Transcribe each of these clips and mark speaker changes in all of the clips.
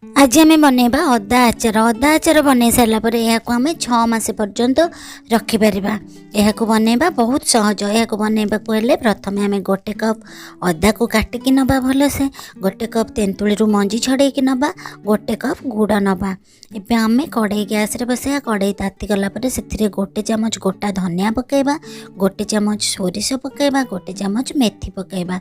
Speaker 1: ଆଜି ଆମେ ବନେଇବା ଅଦା ଆଚାର। ଅଦା ଆଚାର ବନେଇ ସାରିଲା ପରେ ଏହାକୁ ଆମେ 6 ମାସ ପର୍ଯ୍ୟନ୍ତ ରଖିପାରିବା। ଏହାକୁ ବନେଇବା ବହୁତ ସହଜ। ଏହାକୁ ବନେଇବାକୁ ହେଲେ ପ୍ରଥମେ ଆମେ ଗୋଟେ କପ୍ ଅଦାକୁ କାଟିକି ନେବା ଭଲସେ, ଗୋଟେ କପ୍ ତେନ୍ତୁଳିରୁ ମଞ୍ଜି ଛଡ଼େଇକି ନେବା, ଗୋଟେ କପ୍ ଗୁଡ଼ ନେବା। ଏବେ ଆମେ କଡ଼େଇ ଗ୍ୟାସ୍ରେ ବସେଇବା। କଡ଼େଇ ତାତିଗଲା ପରେ ସେଥିରେ ଗୋଟେ ଚାମଚ ଗୋଟା ଧନିଆ ପକାଇବା, ଗୋଟେ ଚାମଚ ସୋରିଷ ପକାଇବା, ଗୋଟେ ଚାମଚ ମେଥି ପକାଇବା।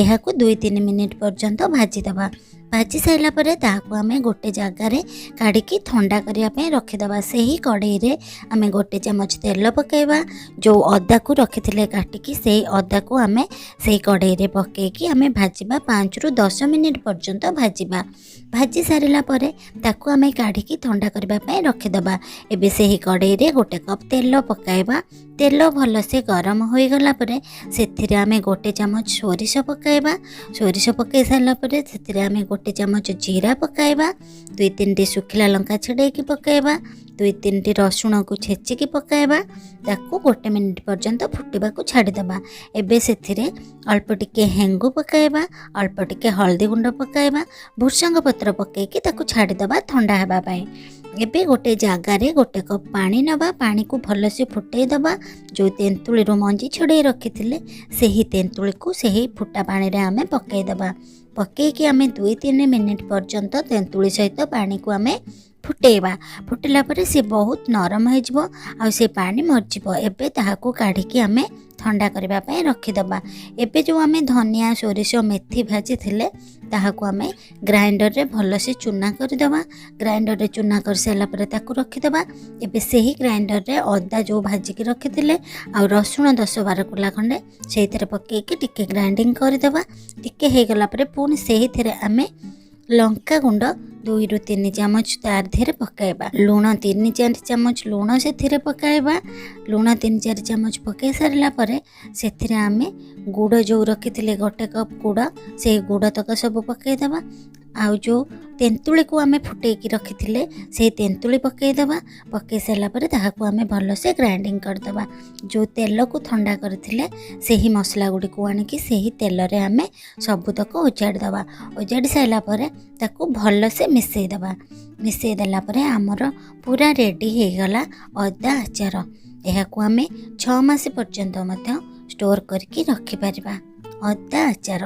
Speaker 1: ଏହାକୁ 2-3 ମିନିଟ୍ ପର୍ଯ୍ୟନ୍ତ ଭାଜିଦେବା। ଭାଜି ସାରିଲା ପରେ ତାହାକୁ ଆମେ ଗୋଟେ ଜାଗାରେ କାଢ଼ିକି ଥଣ୍ଡା କରିବା ପାଇଁ ରଖିଦେବା। ସେହି କଡ଼େଇରେ ଆମେ ଗୋଟେ ଚାମଚ ତେଲ ପକାଇବା। ଯେଉଁ ଅଦାକୁ ରଖିଥିଲେ କାଟିକି, ସେଇ ଅଦାକୁ ଆମେ ସେଇ କଡ଼େଇରେ ପକାଇକି ଆମେ ଭାଜିବା। 5ରୁ 10 ମିନିଟ୍ ପର୍ଯ୍ୟନ୍ତ ଭାଜିବା। ଭାଜି ସାରିଲା ପରେ ତାକୁ ଆମେ କାଢ଼ିକି ଥଣ୍ଡା କରିବା ପାଇଁ ରଖିଦେବା। ଏବେ ସେହି କଡ଼େଇରେ ଗୋଟେ କପ୍ ତେଲ ପକାଇବା। ତେଲ ଭଲସେ ଗରମ ହୋଇଗଲା ପରେ ସେଥିରେ ଆମେ ଗୋଟେ ଚାମଚ ସୋରିଷ ପକାଇବା। ସୋରିଷ ପକାଇ ସାରିଲା ପରେ ସେଥିରେ ଆମେ ଗୋଟେ ଚାମଚ ଜିରା ପକାଇବା, ଦୁଇ ତିନିଟି ଶୁଖିଲା ଲଙ୍କା ଛିଡ଼େଇକି ପକାଇବା, ଦୁଇ ତିନିଟି ରସୁଣକୁ ଛେଚିକି ପକାଇବା। ତାକୁ ଗୋଟେ ମିନିଟ୍ ପର୍ଯ୍ୟନ୍ତ ଫୁଟିବାକୁ ଛାଡ଼ିଦେବା। ଏବେ ସେଥିରେ ଅଳ୍ପ ଟିକେ ହେଙ୍ଗୁ ପକାଇବା, ଅଳ୍ପ ଟିକେ ହଳଦୀ ଗୁଣ୍ଡ ପକାଇବା, ଭୃସଙ୍ଗ ପତ୍ର ପକାଇକି ତାକୁ ଛାଡ଼ିଦେବା ଥଣ୍ଡା ହେବା ପାଇଁ। ଏବେ ଗୋଟେ ଜାଗାରେ ଗୋଟେ କପ୍ ପାଣି ନେବା। ପାଣିକୁ ଭଲସେ ଫୁଟେଇ ଦେବା। ଯେଉଁ ତେନ୍ତୁଳିରୁ ମଞ୍ଜି ଛଡ଼େଇ ରଖିଥିଲେ, ସେହି ତେନ୍ତୁଳିକୁ ସେହି ଫୁଟା ପାଣିରେ ଆମେ ପକାଇଦେବା। ପକାଇକି ଆମେ 2-3 ମିନିଟ୍ ପର୍ଯ୍ୟନ୍ତ ତେନ୍ତୁଳି ସହିତ ପାଣିକୁ ଆମେ ଫୁଟେଇବା। ଫୁଟିଲା ପରେ ସେ ବହୁତ ନରମ ହେଇଯିବ ଆଉ ସେ ପାଣି ମରିଯିବ। ଏବେ ତାହାକୁ କାଢ଼ିକି ଆମେ ଥଣ୍ଡା କରିବା ପାଇଁ ରଖିଦେବା। ଏବେ ଯେଉଁ ଆମେ ଧନିଆ, ସୋରିଷ, ମେଥି ଭାଜିଥିଲେ, ତାହାକୁ ଆମେ ଗ୍ରାଇଣ୍ଡରରେ ଭଲସେ ଚୁନା କରିଦେବା। ଗ୍ରାଇଣ୍ଡରରେ ଚୁନା କରିସାରିଲା ପରେ ତାକୁ ରଖିଦେବା। ଏବେ ସେହି ଗ୍ରାଇଣ୍ଡରରେ ଅଦା ଯେଉଁ ଭାଜିକି ରଖିଥିଲେ ଆଉ ରସୁଣ 10-12 କୁଲା ଖଣ୍ଡେ, ସେଇଥିରେ ପକାଇକି ଟିକେ ଗ୍ରାଇଣ୍ଡିଙ୍ଗ କରିଦେବା। ଟିକେ ହେଇଗଲା ପରେ ପୁଣି ସେଇଥିରେ ଆମେ ଲଙ୍କା ଗୁଣ୍ଡ 2ରୁ 3 ଚାମଚ ତାର ଦେହରେ ପକାଇବା। ଲୁଣ 3-4 ଚାମଚ ଲୁଣ ସେଥିରେ ପକାଇବା। ଲୁଣ 3-4 ଚାମଚ ପକାଇ ସାରିଲା ପରେ ସେଥିରେ ଆମେ ଗୁଡ଼ ଯେଉଁ ରଖିଥିଲେ, ଗୋଟେ କପ୍ ଗୁଡ଼, ସେଇ ଗୁଡ଼ ତକ ସବୁ ପକାଇଦେବା। ଆଉ ଯେଉଁ ତେନ୍ତୁଳିକୁ ଆମେ ଫୁଟେଇକି ରଖିଥିଲେ, ସେଇ ତେନ୍ତୁଳି ପକାଇଦେବା। ପକାଇ ସାରିଲା ପରେ ତାହାକୁ ଆମେ ଭଲସେ ଗ୍ରାଇଣ୍ଡିଙ୍ଗ କରିଦେବା। ଯେଉଁ ତେଲକୁ ଥଣ୍ଡା କରିଥିଲେ, ସେହି ମସଲା ଗୁଡ଼ିକୁ ଆଣିକି ସେହି ତେଲରେ ଆମେ ସବୁତକ ଓଜାଡ଼ି ଦେବା। ଓଜାଡ଼ି ସାରିଲା ପରେ ତାକୁ ଭଲସେ ମିଶାଇ ଦେବା। ମିଶାଇ ଦେଲା ପରେ ଆମର ପୁରା ରେଡ଼ି ହେଇଗଲା ଅଦା ଆଚାର। ଏହାକୁ ଆମେ 6 ମାସ ପର୍ଯ୍ୟନ୍ତ ମଧ୍ୟ ଷ୍ଟୋର୍ କରିକି ରଖିପାରିବା, ଅଦା ଆଚାର।